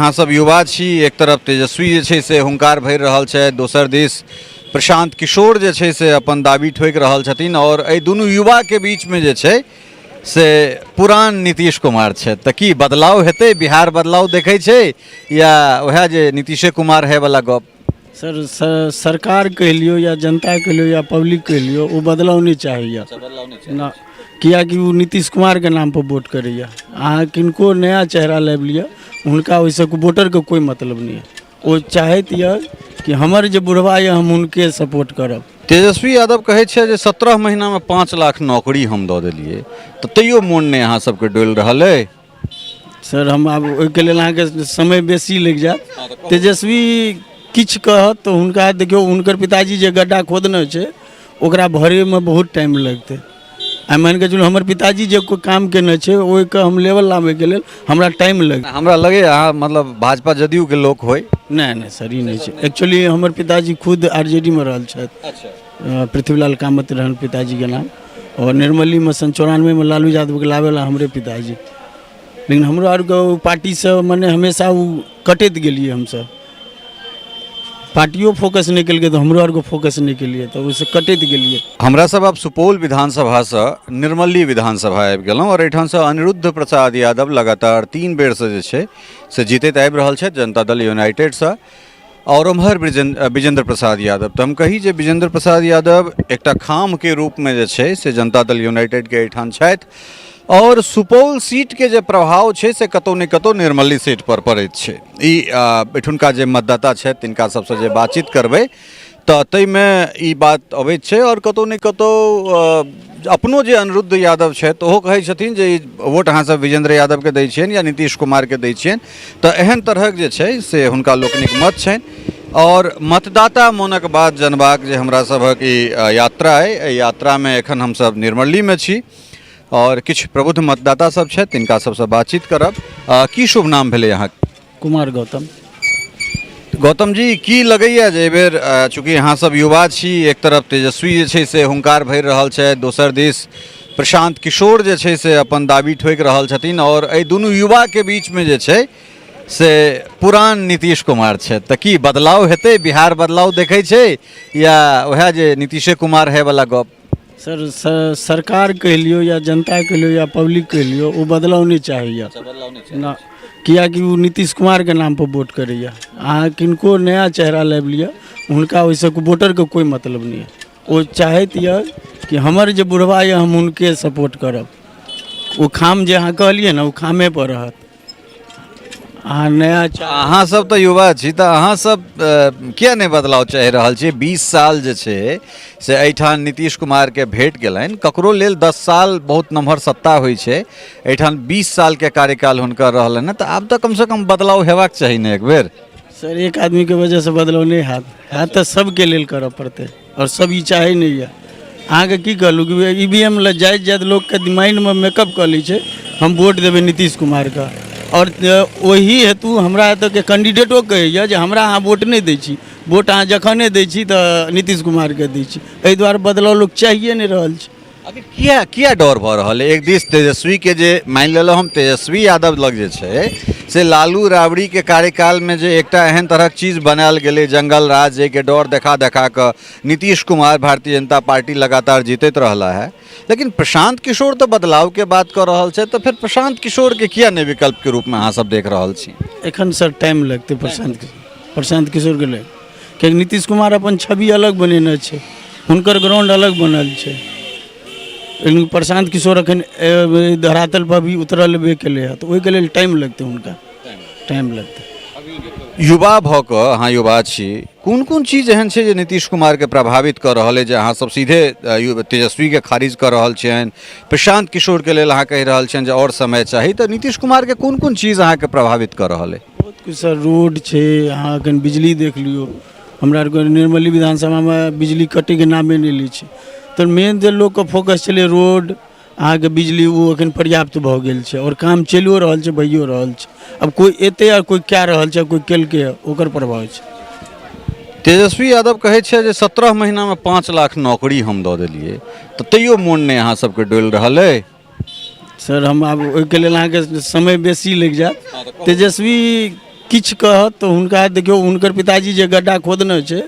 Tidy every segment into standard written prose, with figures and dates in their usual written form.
अहाँ सब युवा छी। एक तरफ तेजस्वी जे छै से हुंकार भरि रहल छथि, दोसर दिस प्रशांत किशोर जे छै से अपन दाबी ठोकि रहल छथिन और एहि दुनू युवाके बीचमे जे छै से पुरान नीतीश कुमार छथि। तऽ की बदलाव हेतै? बिहार बदलाव देखै छै या उएह जे नीतीशे कुमार है वाला गप? सर, सरकार कहि लियौ या जनता कहि लियौ या पब्लिक कहि लियौ, ओ बदलाव नहि चाहैए ना, किएकि ओ नीतीश कुमारके नामपर वोट करैए। अहाँ किनको नया चेहरा लाबि लिअ, हुनका ओहिसँ वोटरके कोइ मतलब नहि यऽ। ओ चाहैत यऽ कि हमर जे बुढ़वा यऽ, हम हुनके सपोर्ट करब। तेजस्वी यादव कहै छै जे 17 महीनामे 5 लाख नौकरी हम दऽ देलियै, तऽ तैयो मोन नहि अहाँ सबके डोलि रहल अइ? सर, हम आब ओहिके लेल अहाँके समय बेसी लागि जायत। तेजस्वी किछु कहत तऽ हुनका देखियौ, हुनकर पिताजी जे गड्ढा खोदने छै, ओकरा भरैमे बहुत टाइम लगतै। आ मानि कऽ चलू, हमर पिताजी जे कोइ काम केने छै, ओहिके हम लेवल लाबैके लेल हमरा टाइम लगतै। हमरा लगैए अहाँ मतलब भाजपा जदयूके लोक होइ। नहि नहि सर, ई नहि छै। एक्चुअली हमर पिताजी खुद आर जे डी मे रहल छथि। पृथ्वीलाल कामत रहन पिताजीके नाम और निर्मलीमे सन 94मे लालू यादवके लाबै ला हमरे पिताजी। लेकिन हमरो आरके ओ पार्टीसँ मने हमेशा ओ कटैत गेलियै हमसभ। पार्टियो फोकस नहि केलकै तऽ हमरो आरके फोकस नहि केलियै, तऽ ओहिसँ कटैत गेलियै। हमरा सब आब सुपौल विधानसभासँ निर्मली विधानसभा आबि गेलहुँ और एहिठामसँ अनिरुद्ध प्रसाद यादव लगातार 3 बेरसँ जे छै से जीतैत आबि रहल छथि जनता दल यूनाइटेडसँ। और ओम्हर विजेंद्र प्रसाद यादव, तऽ हम कही जे विजेंद्र प्रसाद यादव एकटा खामके रूपमे जे छै से जनता दल यूनाइटेडके एहिठाम छथि और सुपौल सीटके जे प्रभाव छै से कतहु ने कतहु निर्मली सीट पर पड़ैत छै। ई एहिठुनका जे मतदाता छथि, तिनका सबसँ जे बातचीत करबै तऽ ताहिमे ई बात अबैत छै। आओर कतहु ने कतहु अपनो जे अनिरुद्ध यादव छथि, ओहो कहै छथिन जे ई वोट अहाँसभ विजेन्द्र यादवके दै छियनि या नीतीश कुमारके दै छियनि। तऽ एहन तरहक जे छै से हुनका लोकनिक मत छनि। आओर मतदाता मोनक बात जनबाक जे हमरा सभक ई यात्रा अइ, एहि यात्रामे एखन हमसभ निर्मलीमे छी आओर किछु प्रबुद्ध मतदाता सब छथि, तिनका सबसँ बातचीत करब। की शुभ नाम भेलै अहाँके? कुमार गौतम। गौतम जी, की लगैया जे एहिबेर चूँकि अहाँ सब युवा छी, एक तरफ तेजस्वी जे छै से हुंकार भरि रहल छथि, दोसर दिस प्रशांत किशोर जे छै से अपन दाबी ठोकि रहल छथिन और एहि दुनू युवाके बीचमे जे छै से पुरान नीतीश कुमार छथि, तऽ की बदलाव हेतै? बिहार बदलाव देखै छै या उएह जे नीतीशे कुमार है वाला गप? सर, सरकार कहि लियौ या जनता कहि लियौ या पब्लिक कहि लियौ, ओ बदलाव नहि चाहैए ना, किएकि ओ नीतीश कुमारके नामपर वोट करैए। अहाँ किनको नया चेहरा लाबि लिअ, हुनका ओहिसँ वोटरके कोइ मतलब नहि यऽ। ओ चाहैत यऽ कि हमर जे बुढ़वा यऽ, हम हुनके सपोर्ट करब। ओ खाम जे अहाँ कहलियै ने, ओ खामेपर रहत। अहाँ नया अहाँ सब तऽ युवा छी, तऽ अहाँ सब किया नहि बदलाव चाहि रहल छी? 20 साल जे छै से एहिठाम नीतीश कुमारके भेट गेलनि। ककरो लेल 10 साल बहुत नमहर सत्ता होइ छै, एहिठाम 20 सालके कार्यकाल हुनकर रहलनि हँ, तऽ आब तऽ कमसँ कम बदलाव हेबाक चाही ने एक बेर? सर, एक आदमीके वजहसँ बदलाव नहि हैत। हैत तऽ सबके लेल करऽ पड़तै आओर सब ई चाहै नहि यऽ। अहाँके की कहलहुँ कि ई वी एम लए जाइत जाइत लोकके माइंडमे मेकअप कऽ लै छै, हम वोट देबै नीतीश कुमारके। आओर ओहि हेतु हमरा एतऽके कैंडिडेटो कहैए जे हमरा अहाँ वोट नहि दै छी, वोट अहाँ जखने दै छी तऽ नीतीश कुमारके दै छी। एहि दुआरे बदलाव लोक चाहिए नहि रहल छै। आखिर किया किया डर भऽ रहल है? एक दिस तेजस्वीके जे मानि लेलहुँ हम, तेजस्वी यादव लग जे छै से लालू राबड़ीके कार्यकालमे जे एकटा एहन तरहक चीज बनायल गेलै जंगल राज, जाहिके डर देखा देखा कऽ नीतीश कुमार, भारतीय जनता पार्टी लगातार जीतैत रहला है। लेकिन प्रशांत किशोर तऽ बदलावके बात कऽ रहल छै, तऽ फेर प्रशांत किशोरके किया नहि विकल्पके रूपमे अहाँ सब देख रहल छी? एखन सर टाइम लगतै प्रशांत किशोरके लेल, कियाकि नीतीश कुमार अपन छवि अलग बनेने छै, हुनकर ग्राउंड अलग बनल छै। लेकिन प्रशांत किशोर एखन धरातल पर भी उतरल बे केलै हँ, तऽ ओहिके लेल टाइम लगतै, हुनका टाइम लगतै। युवा भऽ कऽ, अहाँ युवा छी, कोन कोन चीज एहन छै जे नीतीश कुमारके प्रभावित कऽ रहल अइ जे अहाँ सब सीधे तेजस्वीके खारिज कऽ रहल छियनि, प्रशांत किशोरके लेल अहाँ कहि रहल छियनि जे आओर समय चाही, तऽ नीतीश कुमारके कोन कोन चीज अहाँके प्रभावित कऽ रहल अइ? बहुत किछु सर, रोड छै, अहाँ एखन बिजली देख लियौ। हमरा आरके निर्मली विधानसभामे बिजली कटैके नामे नहि लै छै। तऽ मेन जे लोकके फोकस छलै रोड, अहाँके बिजली, ओ एखन पर्याप्त भऽ गेल छै आओर काम चलिओ रहल छै, भइओ रहल छै। आब कोइ एतै आओर कोइ कए रहल छै, कोइ केलकै, ओकर प्रभाव छै। तेजस्वी यादव कहै छै जे 17 महीनामे 5 लाख नौकरी हम दऽ देलियै, तऽ तैयो मोन नहि अहाँ सबके डोलि रहल अइ? सर, हम आब ओहिके लेल अहाँके समय बेसी लागि जायत। तेजस्वी किछु कहत तऽ हुनका देखियौ, हुनकर पिताजी जे गड्ढा खोदने छै,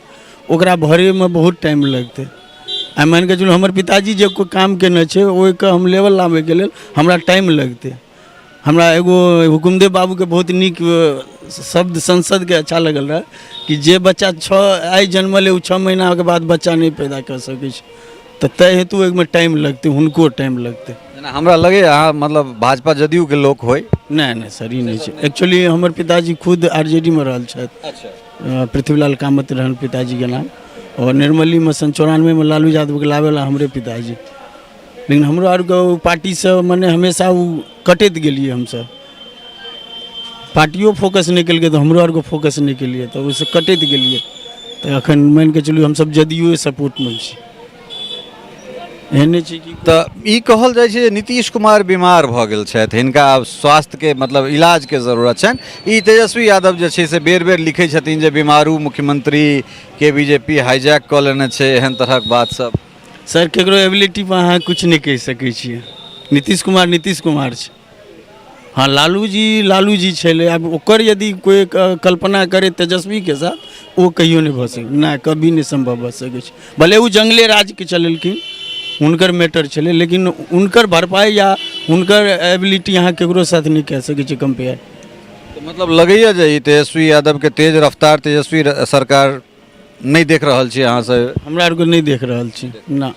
ओकरा भरैमे बहुत टाइम लगतै। आ मानि कऽ चलू, हमर पिताजी जे कोइ काम केने छै, ओहिके हम लेवल लाबैके लेल हमरा टाइम लगतै। हमरा एगो हुकुमदेव बाबूके बहुत नीक शब्द संसदके अच्छा लगल रहए कि जे बच्चा आइ जन्मल, ओ 6 महीनाके बाद बच्चा नहि पैदा कऽ सकै छै। तऽ ताहि हेतु ओहिमे टाइम लगतै, हुनको टाइम लगतै। जेना हमरा लगैए, अहाँ मतलब भाजपा जदयूके लोक होइ। नहि नहि सर, ई नहि छै। एक्चुअली हमर पिताजी खुद आरजेडीमे रहल छथि। पृथ्वीलाल कामत रहन पिताजीके नाम आओर निर्मलीमे सन 94मे लालू यादवके लाबेला हमरे पिताजी। लेकिन हमरो आरके ओ पार्टीसँ मने हमेशा ओ कटैत गेलियै हमसभ। पार्टियो फोकस नहि केलकै तऽ हमरो आरके फोकस नहि केलियै, तऽ ओहिसँ कटैत गेलियै। तऽ एखन मानि कऽ चलू, हमसभ जदयूए सपोर्टमे छी। एहन नहि छै कि तऽ ई कहल जाइ छै जे नीतीश कुमार बीमार भऽ गेल छथि, हिनका आब स्वास्थ्यके मतलब इलाजके जरूरत छनि। ई तेजस्वी यादव जे छै से बेर बेर लिखै छथिन जे बीमारू मुख्यमंत्रीके बीजेपी हाईजैक कऽ लेने छै, एहन तरहक बात सब। सर, केकरो एबिलिटी पर अहाँ किछु नहि कहि सकै छियै। नीतीश कुमार नीतीश कुमार छै। हँ, लालू जी लालू जी छलै। आब ओकर यदि कोइ कल्पना करे तेजस्वीके साथ, ओ कहियो नहि भऽ सकै, नहि, कभी नहि सम्भव भऽ सकै छै। भले ओ जंगले राजके चलेलखिन, हुनकर मैटर छलै, लेकिन हुनकर भरपाइ या हुनकर एबिलिटी अहाँ केकरो साथ नहि कए सकै छियै कम्पेयर। तऽ मतलब लगैए जे ई तेजस्वी यादवके तेज रफ्तार, तेजस्वी सरकार नहि देख रहल छी अहाँ सब? हमरा आरके नहि देख रहल छी ना।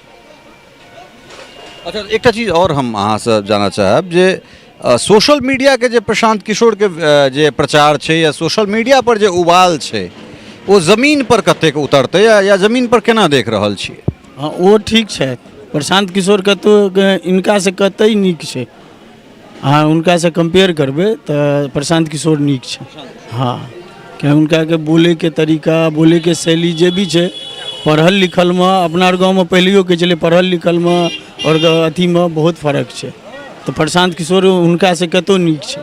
अच्छा, एकटा चीज आओर हम अहाँसँ जानऽ चाहब जे सोशल मीडियाके जे प्रशांत किशोरके जे प्रचार छै या सोशल मीडिया पर जे उबाल छै, ओ जमीन पर कतेक उतरतै या जमीन पर केना देख रहल छियै? हँ, ओ ठीक छै। प्रशांत किशोर कतौ इनकासँ कतई नीक छै। अहाँ हुनकासँ कम्पेयर करबै तऽ प्रशांत किशोर नीक छै। हँ, किया हुनकाके बोलैके तरीका, बोलैके शैली जे भी छै, पढ़ल लिखलमे, अपना आर गाँवमे पहिलैयो कहै छलै, पढ़ल लिखलमे आओर अथीमे बहुत फर्क छै। तऽ प्रशांत किशोर हुनकासँ कतहु नीक छै।